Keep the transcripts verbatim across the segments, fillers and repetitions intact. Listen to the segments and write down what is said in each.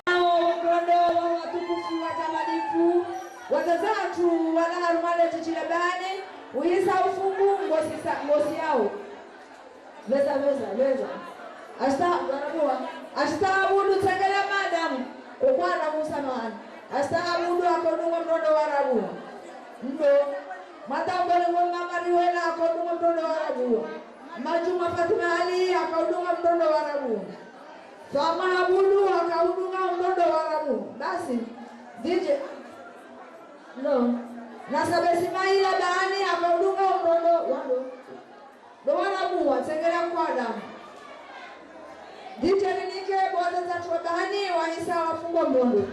Mkondo wa watukufu wa tamadifu, wazaza hatru wala harumwa le jiji la Bahani, uhisa ufungu ngosi sa-, ngosi yao. Veza, veza, veza. Ashita, warabuwa. Ashita abudu tsengela madam. Ukwana musamahani. Ashita abudu akodunga mrondo warabuwa. Ndo. Matambole wa mama Riwela akodunga mrondo warabuwa. Majuma Fatima Ali akodunga mrondo warabuwa. Fama Abulu akaudunga umrondo warabuwa. Basi, D J. No. Na Sabe Simaila Bahani akaudunga umrondo warabuwa. Ndo warabuwa, tsengela kwada. D J rinike bo wazaza hatru wa Bahani, wahisa wafungo mrondo.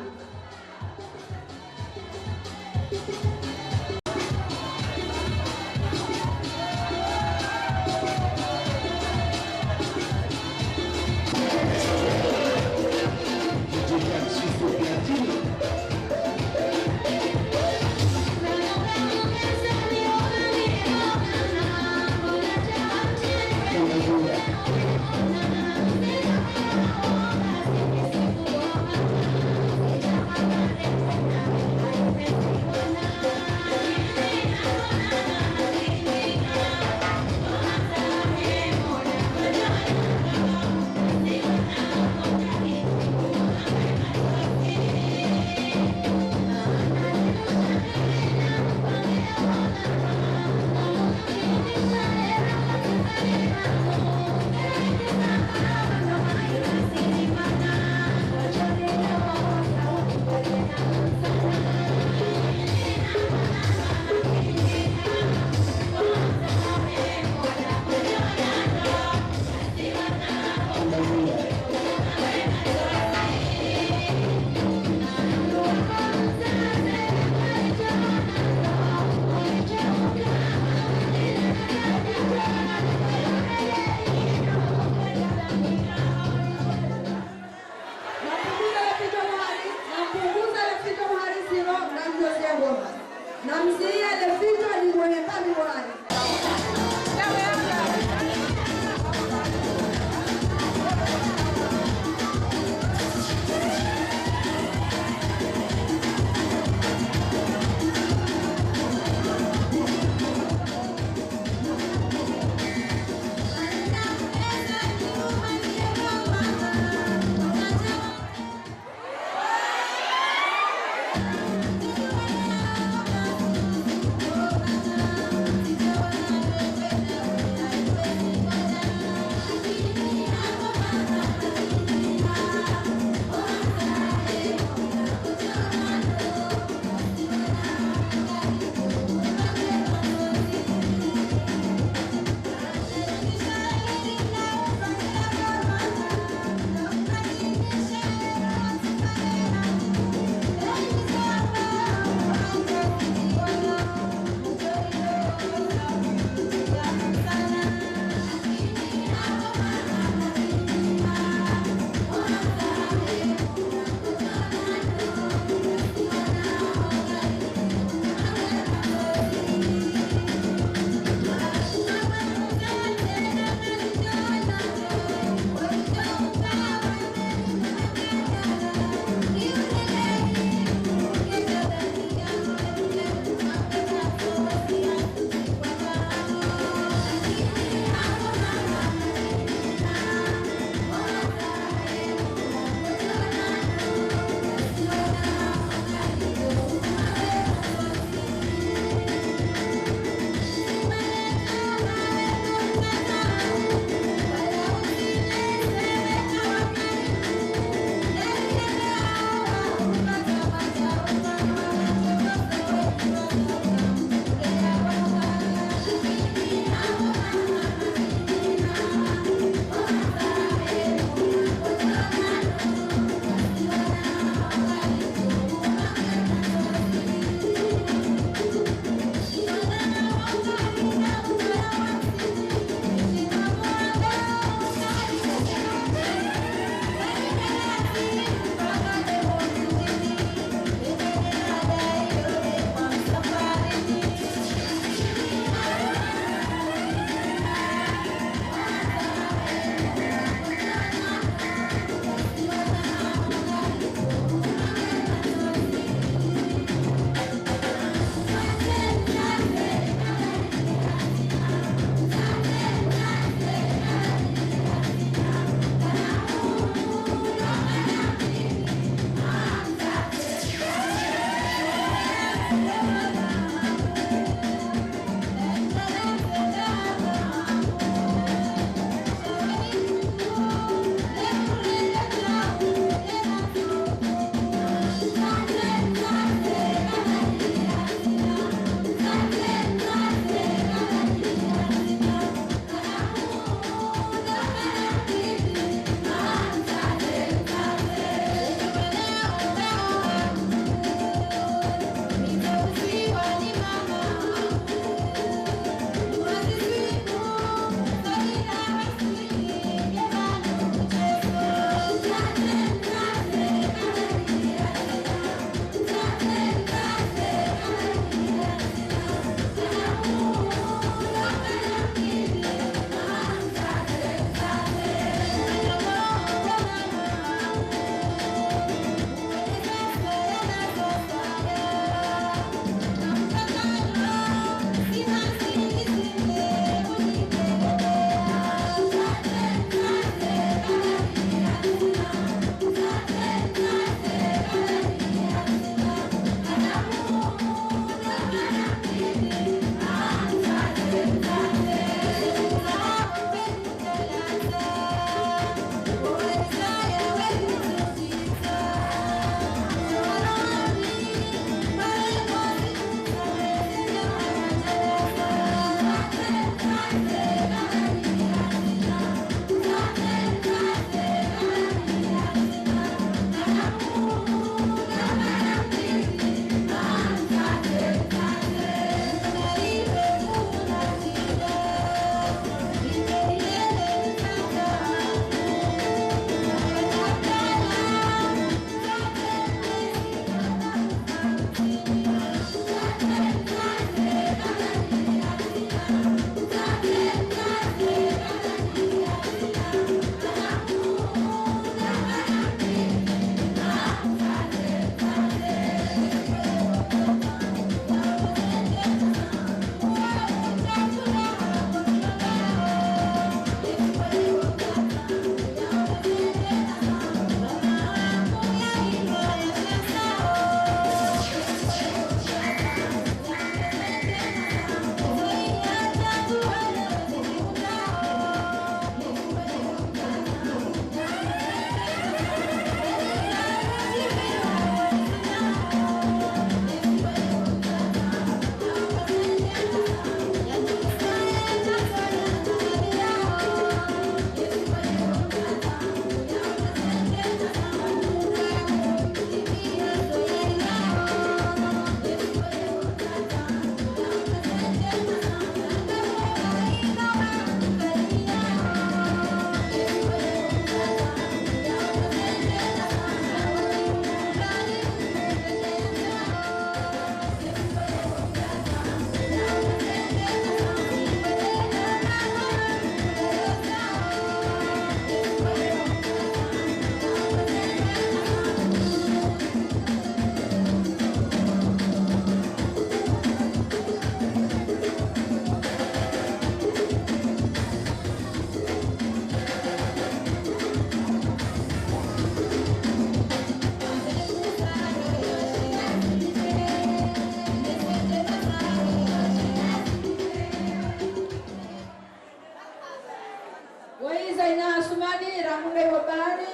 Woyi Zaina Asumani, rangu Ndayihobani,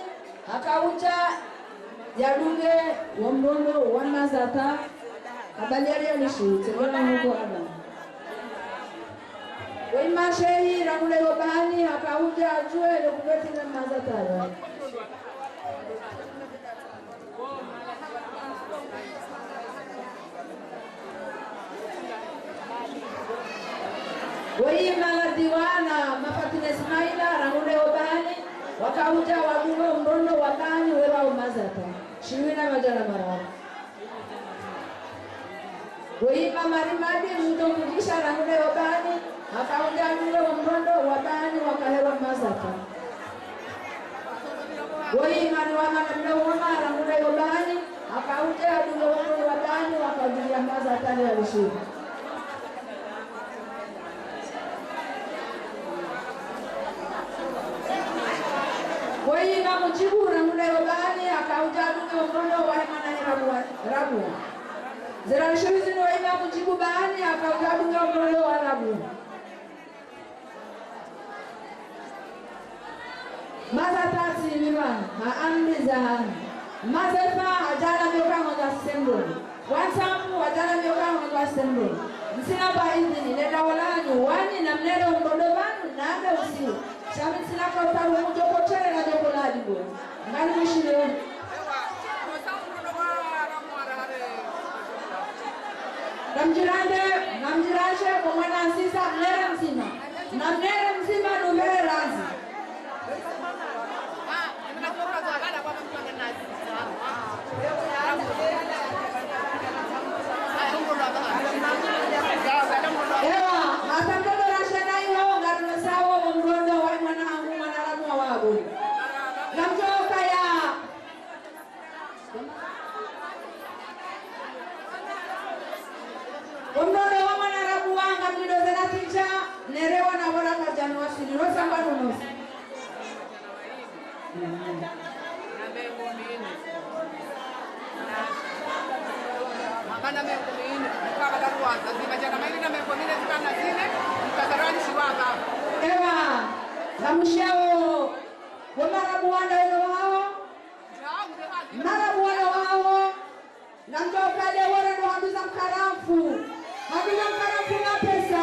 haka udja yadunge wo mrondo wa mazata, habari yali ya lishuti, wala nuko aba. Woyi Mashehi, rangu Ndayihobani, haka udja adjuwe le kupeti na mazata. Woyi Mala Diwana, Mafatina Ismaila, rangu Ndayihobani, waka udja wadunge wo mrondo wa bani weba wo mazata. Shihwi na madjana mararu. Woyi Mama Rimadi, mdru mdjisha, rangu Ndayihobani, haka udja adunge wo mrondo wa bani wakahewa mazata. Woyi Manu wa Mana mdru wa Mara, rangu Ndayihobani, haka udja adunge wo mrondo wa bani wakaudjulia mazata ya lishuti. Woyi Mama Mdjibu, rangu Ndayihobani, haka udja adunge wo mrondo wa himana hirabu wa, rabu. Zera lishuti zinu woyi Mama Mdjibu bani, haka udja adunge wo mrondo wa rabu. Mazata tsi mima, ha ambiza hani. Mazefa hadjana myoka ngonga semboni. Wansambu hadjana myoka ngonga semboni. Ntsina ba idhini, nenda wola hanyu, wani na mnere wo mrondo pvanu, na ambe usiwe. Sha mi ntsina ka utabu mdjo kotsele na djoko la adibu. Ngani mshile. Namdjirande, namdjirashe, kwa mwana nsisa, mnere mdzima. Na mnere mdzima, nubere razi. Ewa, hata mtoto rashe na iho, ngarino sawo, wo mrondo wa mwana hangu, mwana ramu wa wabu. Namdjoka ya. Wo mrondo wa mwana rabu wanga mlindo zena tija, nere wana bora kadjani wasili, rosa mbanu nosi. Ewa, na mshao, wo marabu wanda weno wao, marabu wanda wao, na mdru ukade wore ndo handuza mkaramfu. Handuza mkaramfu mapesa.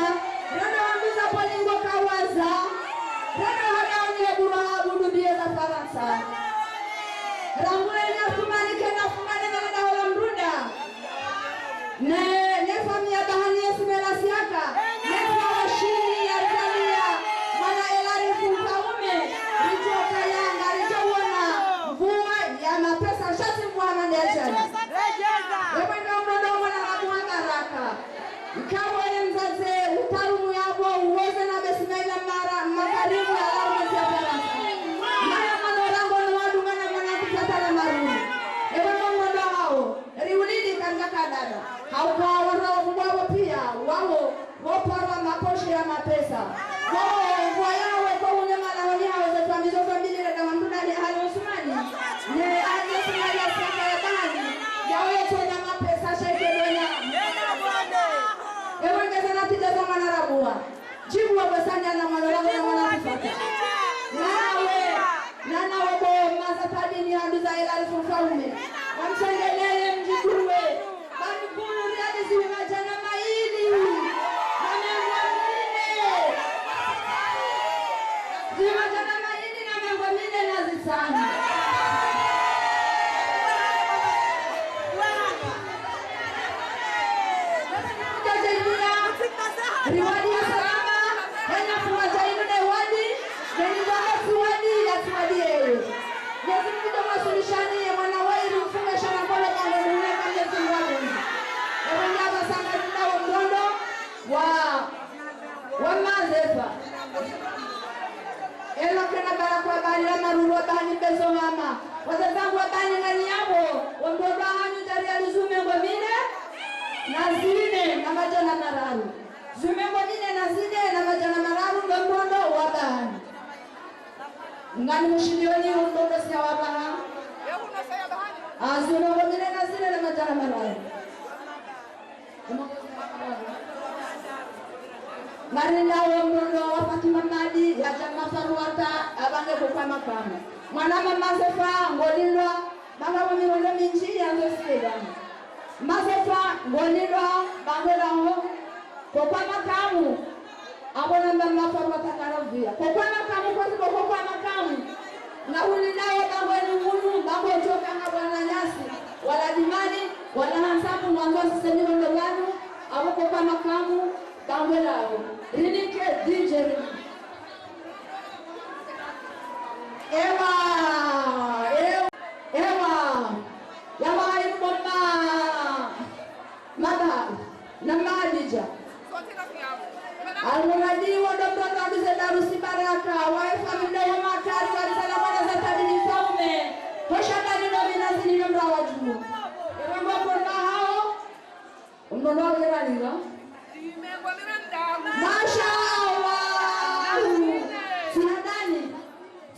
Rendo handuza polingo kawaza. Rendo hadaoni ebura abudu biye za Farantsa. Rangu le nafumani ke nafumani na nenda hola mrunda. Ne, ne famiya bahani ye simela siaka. Ne famiya shini ya Italia. Mwana Elari Mfaume. Ridjo kayanga, ridjo wona. Mvua ya mapesa, shati mvua mande ya djana. Wemwe ndo mrondo mwana rabu wa baraka. Ikao ye mdzadze, utarumu yabo, uwoze na besimaila mara, makarimu ya laru mezi ya Farantsa. Mara mwana rango no wadunga na mwana kutata na marumi. Ewe ndo mrondo wao, riulili kanga kadada. Hauka waro mbo wabo pia, wao, Wo parwa maposhe ya mapesa. Wo, wo yawe ko unyama na woni hawo ze twamizo zo mbili reda wa mdru dali Ali Usumani. Ne Ali Usumani ya saka ya bahani. Yawe yetonya mapesa sheke donya. Ewe ngeze na tija za mwana rabuwa. Jibu wa bwesanya na mwana rabuwa na mwana kufata. Nawe, nana wabo maza tadini handuza ela alifu mfaume. Wamtsengelele mjibuwe. Bani kulu riali zihwi madjana mayili na mengo mine. Zihwi madjana mayili na mengo mine na zitsanu. Riwadi ya salama, hanya fuwa dja inu ne wadi, ne ni djama tsiwadi, ya tsiwadi yeyo. Mnyezi Mungu ndo mwasulishani ye mwana wa iri mfume shana kolo kango muhule ka Mnyezi Mungu wa Mungu. Ewe ndaba sanga nina wo mrondo wa, wa mazefa. Elo kena bara kwa bani la maruru wa bani bezo mama. Wazazangu wa bani ngani yabo, wo mrondo wa hanyu ndjari ya luzume ngo mine, na zine, na madjana mararu. Zumengo mine na zine na madjana mararu ndo mrondo wa bahani. Ngani mshilioni wo mrondo siya wa bahani. Ah, zumengo mine na zine na madjana mararu. Ngarenda wo mrondo wa Fatima Madi, ya djama Faruata, Mwana mama Zefa ngolindwa, banga wa mihono mindji yandzo sike banga. Mama Zefa ngolindwa, bangwe laho, kokwa makamu, abona mama Farwa takaravuya. Kokwa makamu, kwa zibo kokwa makamu. Na huli nayo bangwe ni munu, bangwe choka na bwana nyasi. Wala dimani, wala hansamu, mwandzo sisemi ndo banu, abo kokwa makamu, bangwe laho. Rinike, D J Rinike. Ewa, ewa, ewa. Yawa hayi mama. Maba, na Madija. Almuradi wa ndo mtoto wa mze Darusi Baraka, wa famille ya Makari, wa risala mwana za tabini mfaume. Hosha ndani no mina zini no mra wa juu. Ewa mwa kwa hao. Umnono wa ulemanira. Masha Allah. Sihadani.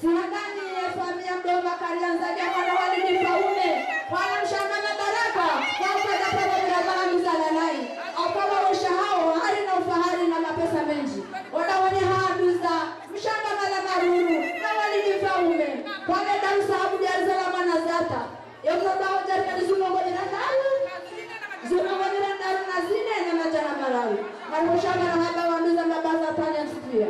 Sihadani ye famiyi ya mdo Makari ya Nzadia mwana Walidi Mfaume. Mwana mshanga na baraka. Kwa ukada pabo bila maha mizala nayi. Au pabo wesha hao, hari na ufahari na mapesa mendji. Oda wenye haduza. Mshanga mala maruru. Na Walidi Mfaume. Kwa meda msahabu ya zala mwana zata. Ye mno baho jari na zunongo mira ndraru. Zunongo mira ndraru na zine na madjana mararu. Marusha marahaba wa nduza mbabaza panya msipia.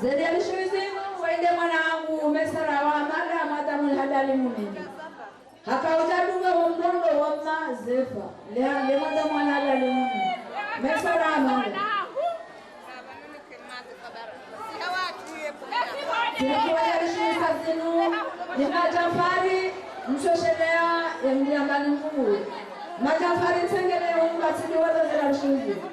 Zerialishiwi zinu, wende mwana hangu, Mesara wa Amada, Madamu Alhadali Mumini. Haka udja adunge wo mrondo wa Mazefa. Lea, le Madamu Alhadali Mumini. Mesara wa Amada. Zerialishiwi zinu, ni Madjafari, mshoshelea, ye mdiambani mkuu. Madjafari ntsengelea, umbatili wa zerialishiwi zinu.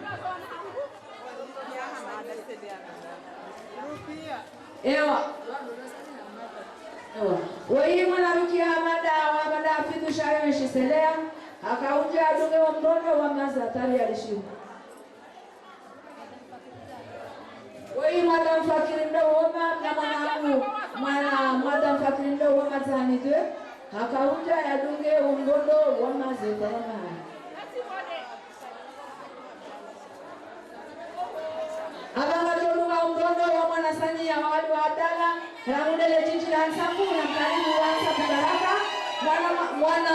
Ewa. Ewa. Woyi mwana Rukia Amada, wa Amada Afidu Shayo Nshiselea, haka udja adunge wo mrondo wa Mazefa, zerialishiwi. Woyi Madamu Fakiri Mdo Woma, na mwana hangu, mwana Madamu Fakiri Mdo Woma Zani dwe, haka udja yadunge wo mrondo wa Mazefa wa Amada. Aba ngadjo dunga wo mrondo wa mwana Sania wa wali wa Abdala, rangu ndele djidji la Ntsambu, na mkaribu wa Ntsambu Baraka, mwana, mwana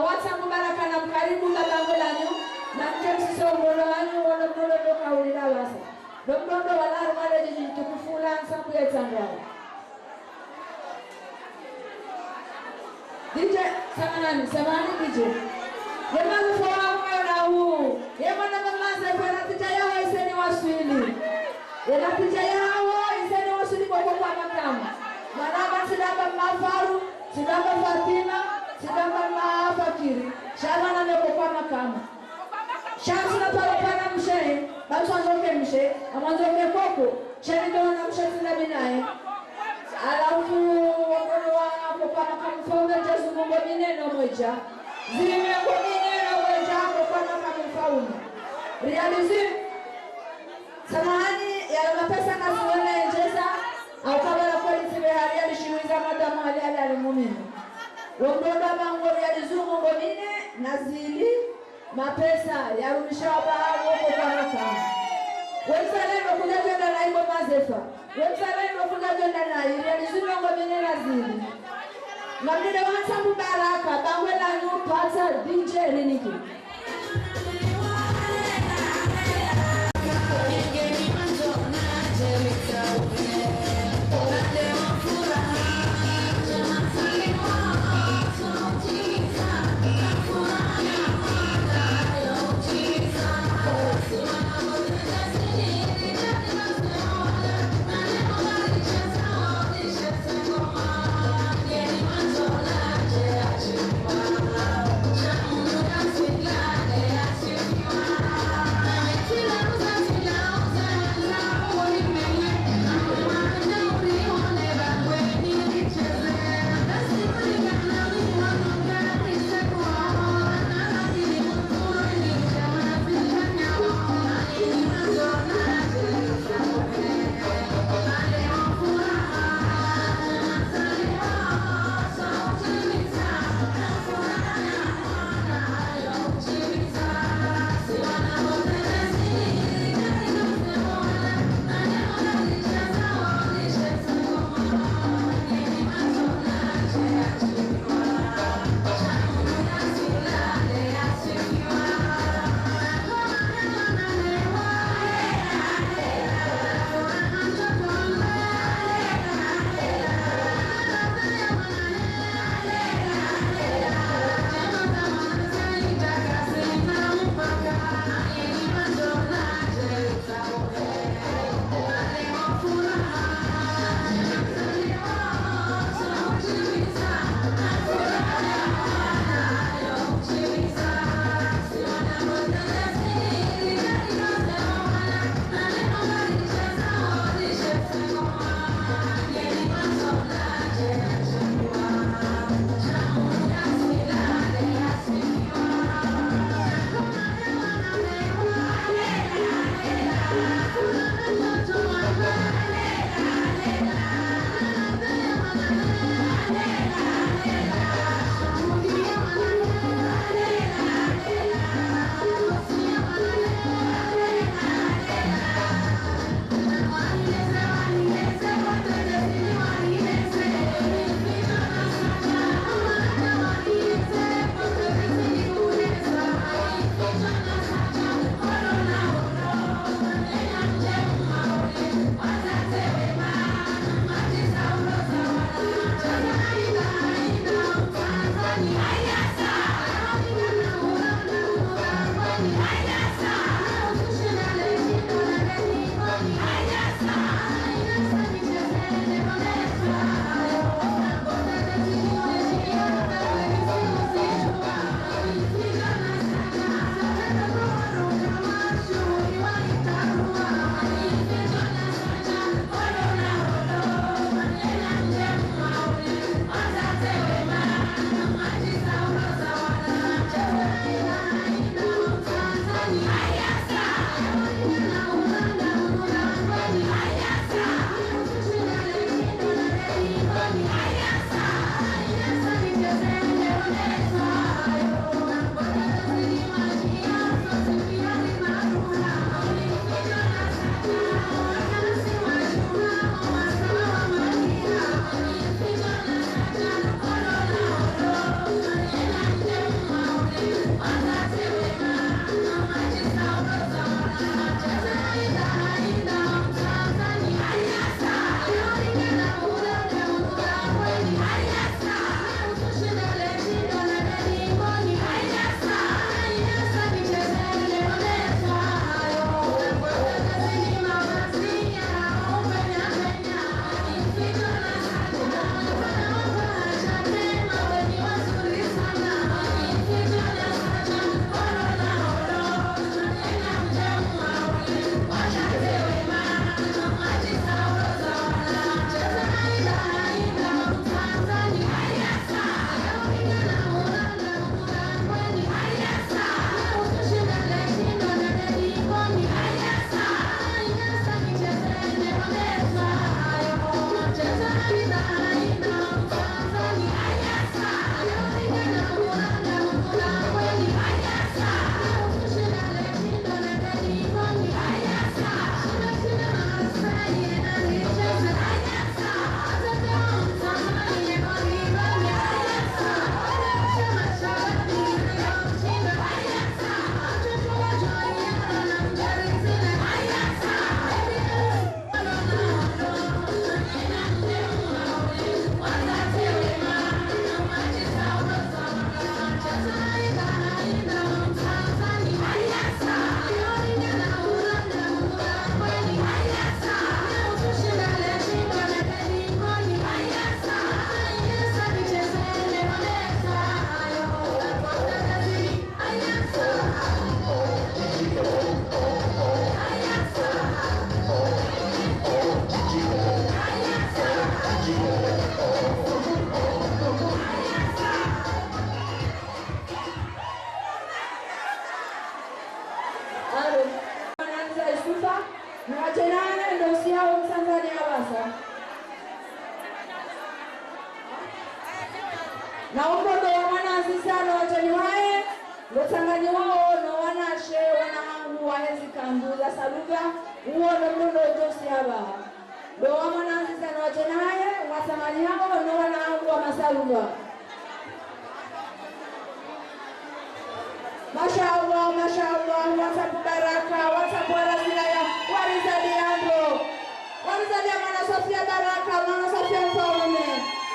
wa Ntsambu Baraka, na mkaribu baba ngolanyu, na mke msise wo mrondo wanyu, wo mrondo ndo kauli la wasa. Ndo mrondo wa laru mwa le djidji tukufu la Ntsambu ye Tsandrao. D J, samahani, samahani D J. Ye malufu wa mwana hu. Ye mwana mama Zefa, ye natija yaho iseni waswili. Ye natija yaho iseni waswili koko kwa makamu. Mwana ba tsidamba Mafaru, tsidamba Fatima, tsidamba Mafakiri. Sha mwana ne koko kwa makamu. Sha ntsina paro pana mshe, ba ntsu wandzo ke mshe, ngamwandzo ke koko, sha ni ndo na mshe tsi na binaye. Halafu, wo mrondo wa koko wa makamu mfaume, djezu mengo mine no mwedja. Zili mengo mine no mwedja, koko wa makamu mfaume. Riali zi-, samahani, yalo mapesa ngasiwona endjeza, au kabala kweli zibe ha riali shiwi za Madamu Alhadali Mumini. Wo mrondo wa mango riali zi mengo mine, na zili, mapesa yarumisha wa baha wo koko wa makamu. We mzalendo kudja djwenda na ibo Mazefa. We mzalendo kudja djwenda na i riali zi mengo mine na zili. Ngamlinde wa Ntsambu Baraka, bangwe lanyu pata D J rinike. Na omlondo wa mwanazisa no wadjeni wahe, ngotsanganyiwao no wanashe, wana hangu wahe zikandu za Salugha, uwo ndo mlondo udjo usiya pvaha. Ndo wa mwanazisa no wadjeni wahe, ngwatsanganyihao no wana hangu wa Masalugha. Masha Allah, masha Allah, WhatsApp baraka, WhatsApp warazilaya, warizaliya ndo. Warizaliya mwana Sofia baraka, mwana Sofia mfaume.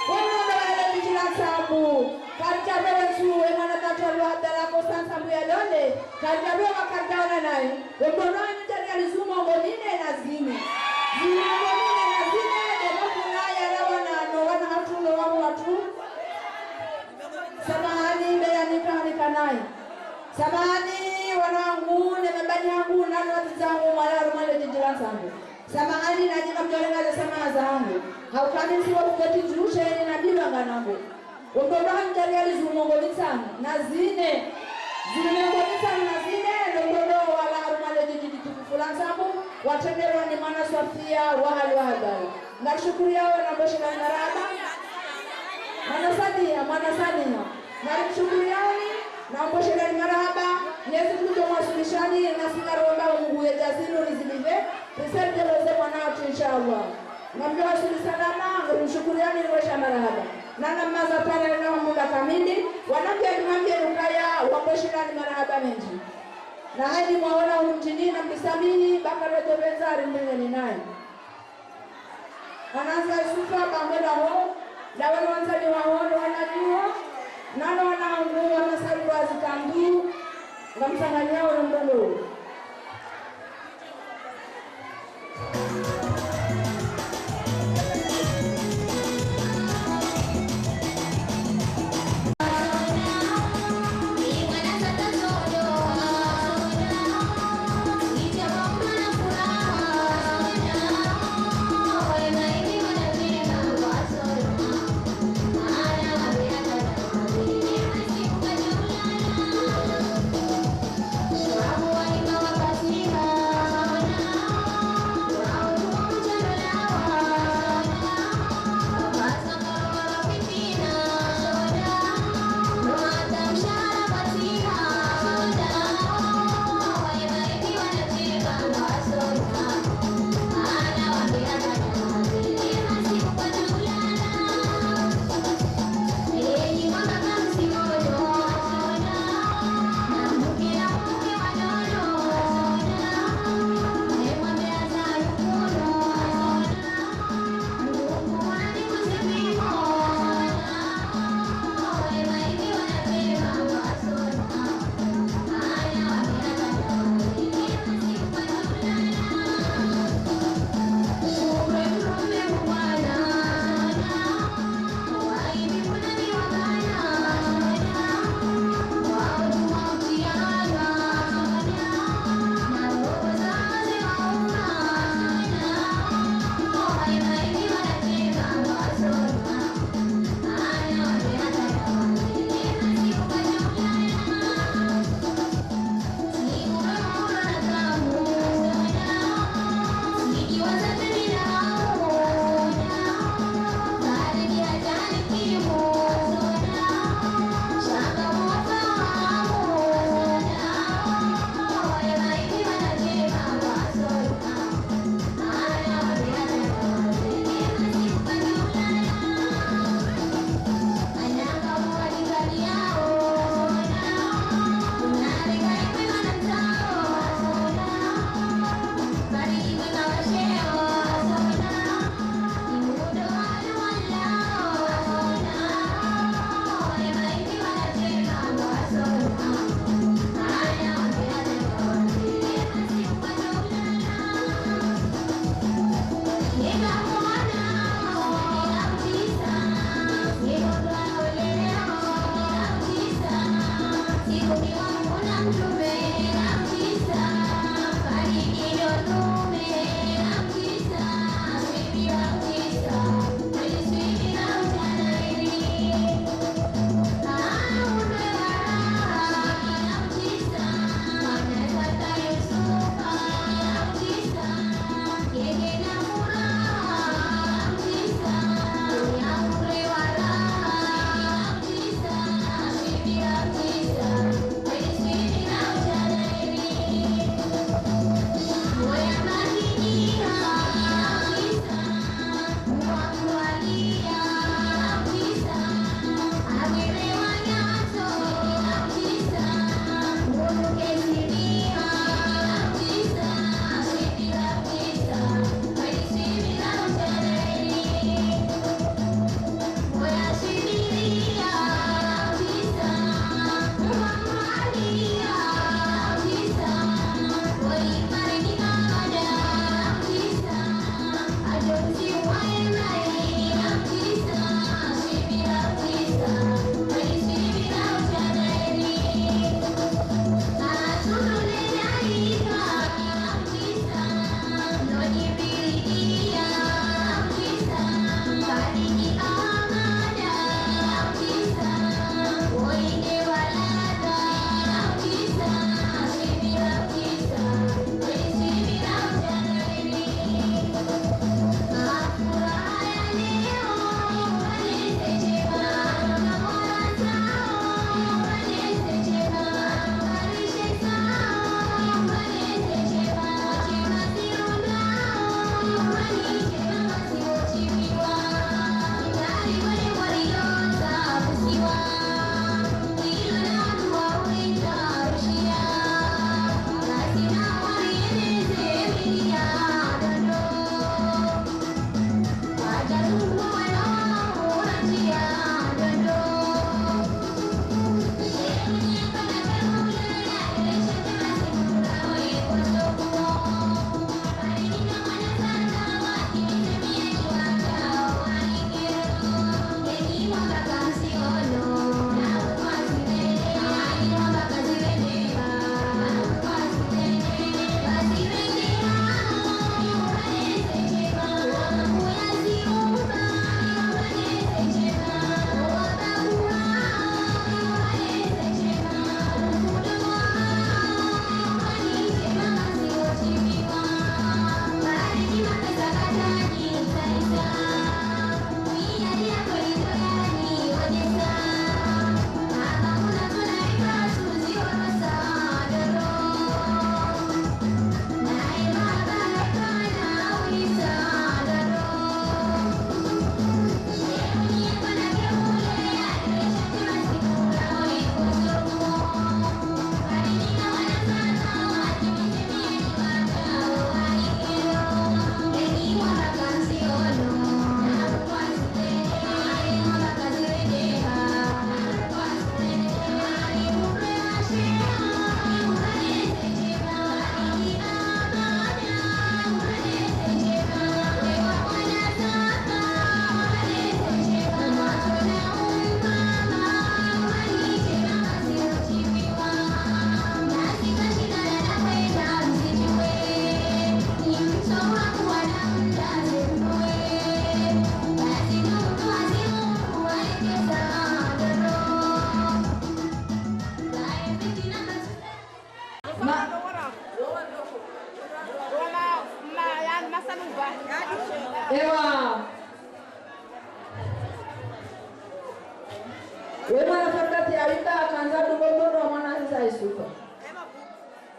Wemlondo wahe le djiji la Ntsambu. Karidja pvewe tsu, we mwana Matwalu Abdallah kosa Ntsambu ya Lole. Karidja pvewe wa karidja ona naye. Wemlondo wahe mtari ya lizumo ngo mine na zine. Zine ngo mine na zine, demo kuna ya la wana, no wana hatru, no wangu hatru. Samahani, mbe ya nika, nika nayi. Samahani, wanangu, ne mabani yangu, nanu wadzadze wangu, mwalala harumwa le djiji la Ntsambu. Samahani, na nyinyi mdjolenga ze samaha zangu. Hauka mi ntsi wa kuketi djuu sheni na bila nganangu. Omlondo wahe mtari ya lizumo ngo mitsanu, na zine. Zine ngo mitsanu na zine, ndo mlondo wala harumwa le djiji litukufu la Ntsambu, watrendelwa ni mwana Sofia, wa hali wa habari. Ngarishukuriyawo na mboshilani marahaba. Mwana Sania, mwana Sania. Ngarishukuriyawo ni na mboshilani marahaba. Mwenyezi Mungu ngudjo mwasulishani, na si ngaromba Mungu ye djazinu rizilive. Risende loze mwana hatru, inshallah. Ngamdjo wasuli salama, ngarimshukuriyani, ni mboshilani marahaba. Nana maza pare na muda kamili, wanambiya nimwambiye nukaya, wa mboshilani marahaba mendji. Na hadi mwaona hunu mdjini, na mdisamihi, baka rodjo pvendza, rimdengeni nayi. Mwanazisa Yusufa, bambe laho, ndawe no wandzani waho, no wananyaho, nano wanangu, wa Masalugha zikandu, ngamtsanganyiyawo no mlondo.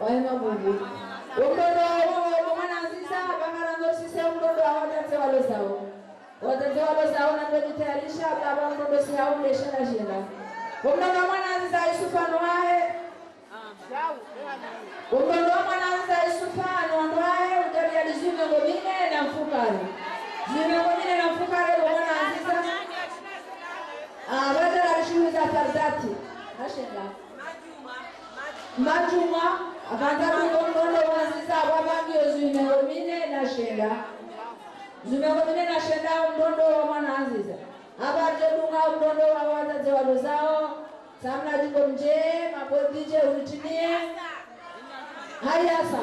Wahe mabubu. Omndrondro wa, wa, wa mwananziza, bangara ndo sisi omndrondro wa wadzadze walozao. Wadzadze walozao na ndo jitayarisha, baba omndrondro si hao mlesha na shenda. Omndrondro wa mwananziza Yusufa no wahe. Omndrondro wa mwananziza Yusufa no wandru wahe, udjari ya zihwi mengo mine na mfukare. Zihwi mengo mine na mfukare wa mwananziza. Ah, wadzadze wa rishihuza Farzati. Na shenda. Madjuma, apvandza dunga omndrondro wa mwananziza, wapvangiyo zihwi mengo mine na shenda. Zihwi mengo mine na shenda omndrondro wa mwananziza. Apvadjo dunga omndrondro wa wadzadze walozao. Samna djimbo mdje, mabodhi dje, uritimiye. Hayasa.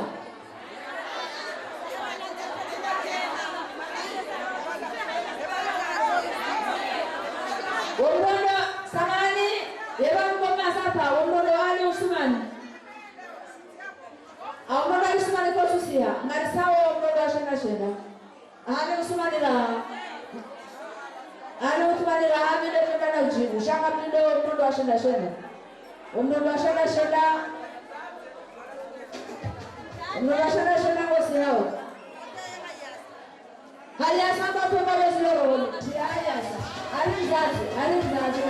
Omndrondro, samahani, yeba mko masapa, omndrondro wa Ali Usumani. Omndrondro wa Ali Usumani kosusiha, ngarisao omndrondro wa shenda shenda. Ali Usumani la. Ali Usumani la, amile shenda na ujibu. Shanga mlindo omndrondro wa shenda shenda. Omndrondro wa shenda shenda. Omndrondro wa shenda shenda ngosihao. Hayasa mba pemba wezi loro. Ti hayasa. Ali mzazi, ali mzazi.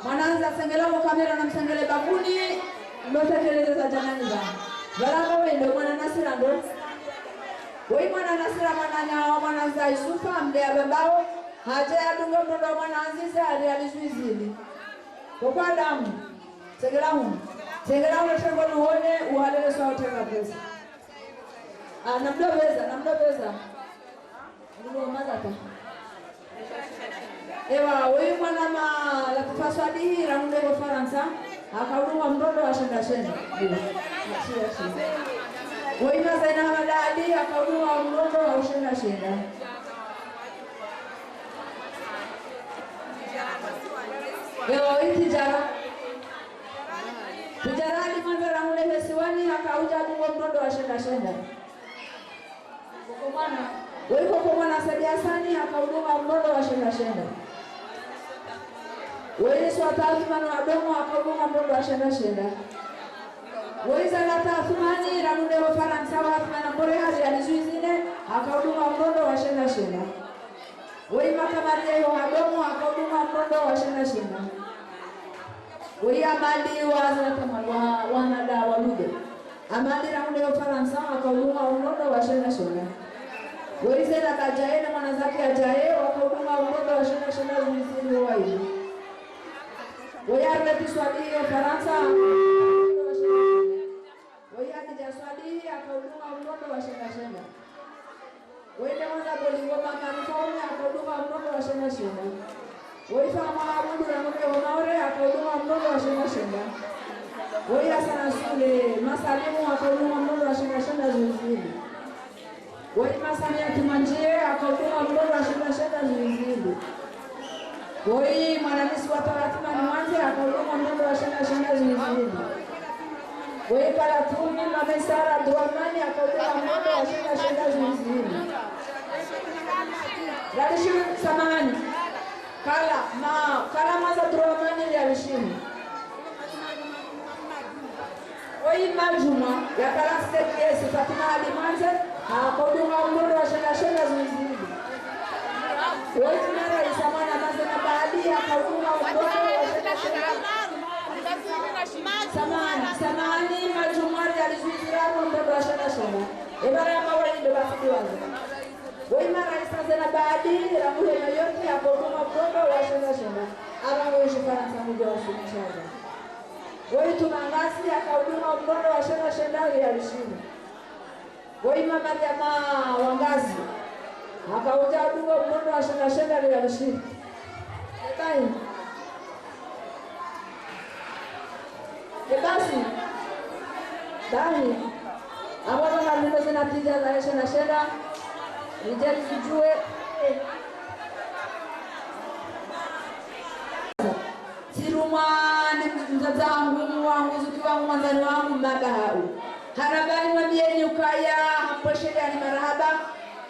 Mwanandza tsengela wo kamera na mtsengele bafuni, ndo tekeleze za djana nyi ba. Balaka wendo mwana Nasira ndo. Woyi mwana Nasira mwananya wa mwanandza Yusufa, mde ya babao, hadje yadunge mndrondro wa mwanandzize, hari alizwizili. Koko Adamu, tsengela hunu. Tsengela hunu, tsengo nuwone, uhalele swa utenga pesa. Ah, namdopveza, namdopveza. Ndugu wa mazata. Ewa, woyi mwana ma Latifa Swadihi, rangu nde ko Farantsa, hakaudunga mndrondro wa shenda shenda. Woyi ma Zaina Hamada Ali, hakaudunga mndrondro wa ushenda shenda. Ewa, woyi Tijara. Tijara Ali Mwandza, rangu nde Hesiwani, hakaudja dunga mndrondro wa shenda shenda. Woyi koko mwana Saidi Hasani, hakaudunga mndrondro wa shenda shenda. Woyi Swata Athumani wa Domo, hakaudunga mndrondro wa shenda shenda. Woyi Zalata Athumani, rangu nde ho Farantsa wa Athumani Mbore, hari alizwizine, hakaudunga mndrondro wa shenda shenda. Woyi Makamaria yo ha Domo, hakaudunga mndrondro wa shenda shenda. Woyi Amali wa Zalata mwa-, wa, wa Nada wa Ludo. Amali rangu nde ho Farantsa, hakaudunga mndrondro wa shenda shenda. Woyi Zena Kadjaye na mwana Zaki Kadjaye, wakaudunga mndrondro wa shenda shenda zizili wowaili. Woyi Arlette Swadihi yo Farantsa, hakaudunga mndrondro wa shenda shenda. Woyi Hadidja Swadihi, hakaudunga mndrondro wa shenda shenda. Woyi nde mwana Boli wo mama Mfaume, hakaudunga mndrondro wa shenda shenda. Woyi Fama Abudu rangu nde ho Maore, hakaudunga mndrondro wa shenda shenda. Woyi Hasana Sule, ma Salimu, hakaudunga mndrondro wa shenda shenda zizili. Woyi ma Samia Tumandjie, hakaudunga mndrondro wa shenda shenda zizili. Woyi mwananyasi wa Taratima ni Mwandze, hakaudunga mndrondro wa shenda shenda zizili. Woyi Kalatumi, ma Maisara Abdurahmani, hakaudunga mndrondro wa shenda shenda zizili. Radishi samahani. Kala, ma, kala maza Abdurahmani ya Rishini. Woyi ma Djumwa, ya kala step yesi, Fatima Ali Mwandze, hakaudunga mndrondro wa shenda shenda zizili. Woyi ma Raisa mwana Mazena Baadi, hakaudunga mndrondro wa shenda shenda. Samahani, samahani, ma Djumwa ya alizwizila mndrondro wa shenda shenda. Ebara ya mawayido basi diwazo. Woyi ma Raisa Zena Baadi, rangu heno yontsi, hakaudunga mndrondro wa shenda shenda. Aba woyi Farantsa mudjo wa sumishadja. Woyi Tumangasi, hakaudunga mndrondro wa shenda shenda ya Rishini. Woyi ma Mariama Wangazi, hakaudja udunga mndrondro wa shenda shenda ya Rishini. Ebahi. Ebasi. Bahi. Abo ndo ngamlindo ze natija za shenda shenda. Nidje nizidjuwe. Sirumwa ni mdzadze wangu, mume wangu, zuki wangu, mwandzani wangu, mbaba hau. Hanambani mwambieni ukaya, hampvesheleyani marahaba.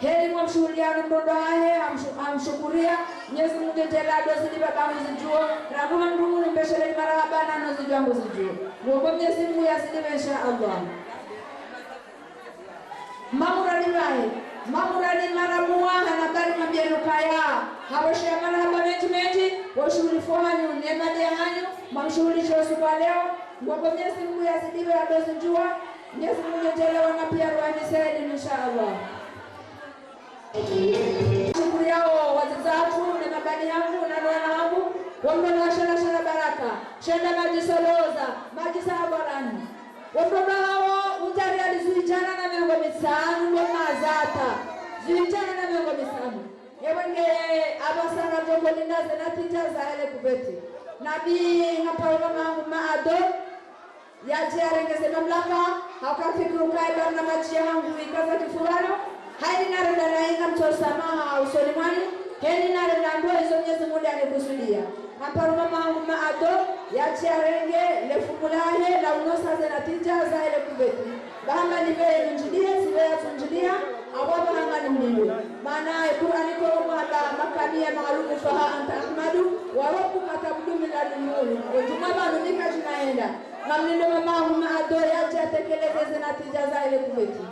Heli mwamshuhuliya no mndrondro hahe, hamshu-, hamshukuria. Mnyezi Mungu ndjela ndo zili baba mzidjuo. Rangu ha mndru munu mpvesheleyani marahaba, na no zidjuo nguzidjuo. Ngombo Mnyezi Mungu yazilipve, insha Allah. Mamurani mahe, mamurani maramuwa, hanambani mwambieni ukaya. Hapvesheya marahaba mendji mendji, wo shuhuli fuhanyu, ne mali yahanyu, mwamshuhulisha usiku wa leo. Ngombo Mnyezi Mungu yazilipve ya ndo zidjuo, Mnyezi Mungu ndjele wana piya ruwaniseni, insha Allah. Shukuriyawo wadzadze hatru, ne mabani hangu, na wana hangu, wo mndrondro wa shenda shenda baraka, shenda madji soloza, madji sa abarani. Wo mndrondro hawo, utari ali zihwi djana na mengo mitsanu, ndo mazata. Zihwi djana na mengo mitsanu. Ewe nge, aba sana djoko linda ze natija za ele kubeti. Nami, ngaparo mamangu ma ado, yadje yarenge ze mamlaka, hauka fikiri ukaya barnamaji yahangu ikaza kifurano, hayini narenda na inga mtso samaha usoni mwani, heni narenda ndo izo Mnyezi Mungu yanikusudia. Ngaparo mamangu ma ado, yadje yarenge, le fumu lahe, la unosa ze natija za ele kubeti. Bahamba nipve nunjiliye, sipve yatunjiliya, abo abo hanga nimlinde. Mana e Kur'ani ko mwamba makamiya maalumu faha anta ahmadu, wa rabbuka tabdu min ladun nuru. Ejuma banu nika jina yenda. Ngamlindo mamangu ma ado yadje yatekeleze ze natija za ele kubeti.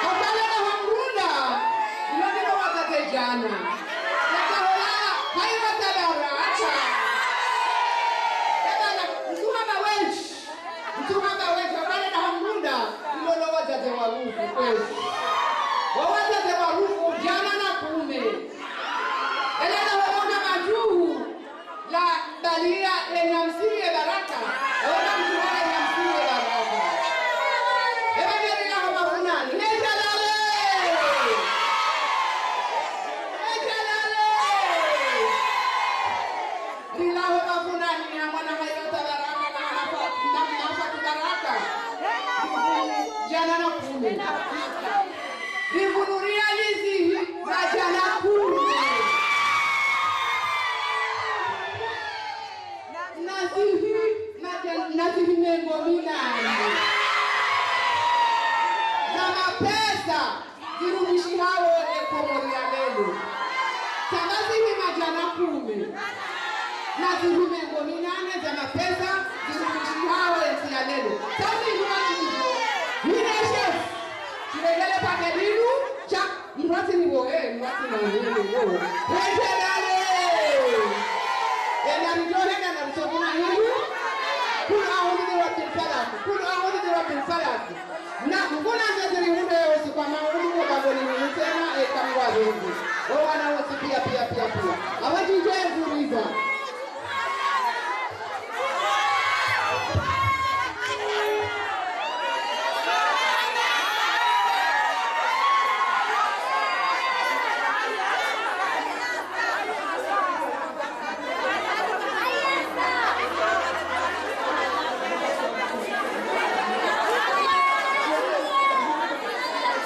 Habari za Hamrunda, ilo ndilo wadzadze djana. Yakahola, hayi wadzadze baraka. Yabana, mtru hamba wendji. Mtru hamba wendji, habari za Hamrunda, ilo lo wadzadze warufu, kwezi. Wo wadzadze warufu, djana na kume. Ela na wona madjuhu, la balia, le nyamsiye baraka. Wona mtru hamba le nyamsiye baraka. Eba ngeri la homa funani. He djalale! He djalale! Rilaho mafunani ya mwana hayo tabaraka na hafa, na, na hafa tabaraka. Djana na kume. Rivunuria lizihi na djana kume. Na zihi, na dja-, na zihi mengo minane. Za mapesa. Zirumishihao ye Komori ya leo. Tsamba zihi madjana kume. Na zihi mengo minane za mapesa zirumishihao ye ntsi ya leo. Tsamba zihi madjana kume. Mine chef. Tsiregele pake linu, sha, mrati ni wo, eh, mrati na wo, wo. He djalale. Ena ridjo henda na msokuna yinu. Kul a'udhu bi rabbil falaq. Kul a'udhu bi rabbil falaq. Na, mkuna zaziri hunde yosi kwa maulu kwa bagoni ni mtena, e, kamwa rungu. O wana wosi pia, pia, pia, pia. Awa djindje vuriza.